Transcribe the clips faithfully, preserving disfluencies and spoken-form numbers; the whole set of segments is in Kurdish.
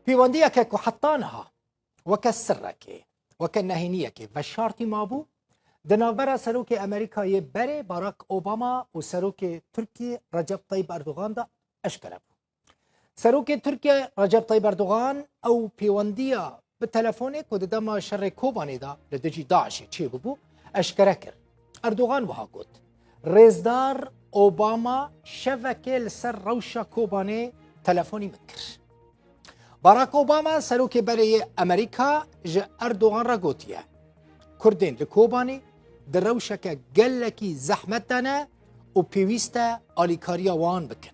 Pêwendiyeke ku heta niha weke sirrekê, weke nehêniyekê veşartî mabû, di navbera Serokê Amerîka yê berê Barack Obama û Serokê Tirkiyê Recep Tayyip Erdogan de eşkere bû. Serokê Tirkiye Recep Tayyip Erdogan ew pêwendiya bi telefonê ku di dema şerê Kobanê de li dijî DAIŞ'ê çêbûbû, eşkere kir. Erdogan wiha got, Rêzdar Obama, şevekê li ser rewşa Kobanê telefonî min kir. Barack Obama, serokê berê yê Amerîka, ji Erdogan re gotiye, Kurdên li Kobanê di rewşeke gelekî zehmet de ne û pêwîst e alîkariya wan bikin.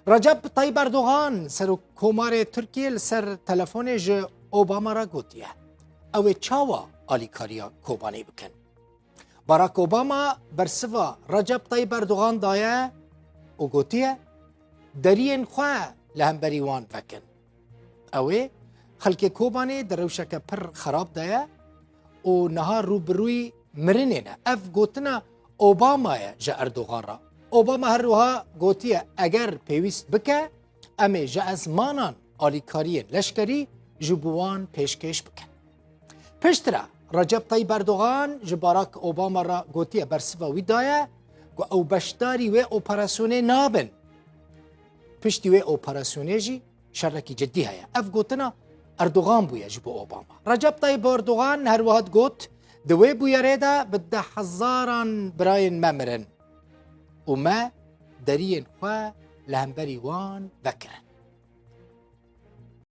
Recep Tayyip Erdogan, serokkomarê Tirkiyê, li ser telefonê ji Obama re gotiye, ew ê çawa alîkariya Kobanê bikin? Barack Obama bersiva Recep Tayyip Erdogan daye û gotiye, deriyên xwe li hemberî wan vekin. Ew ê xelkê Kobanê di rewşeke pir xerab de ye û niha rûbirûyî mirinê ne. Ev gotina Obama ye ji Erdogan re. Obama her wiha gotiye, eger pêwîst bike, em ê ji ezmanan alîkariyên leşkerî ji bo wan pêşkêş bikin. Piştre Recep Tayyip Erdogan ji Barack Obama re gotiye, bersiva wî daye ku ew beşdarî wê operasyonê nabin. Piştî wê operasyonê jî şerekî cidî heye. Ev gotina Erdogan bûye ji bo Obama. Recep Tayyip Erdogan her wiha digot, di wê bûyerê de bi deh hezaran birayên me mirin û me deriyên xwe li hemberî wan vekirin.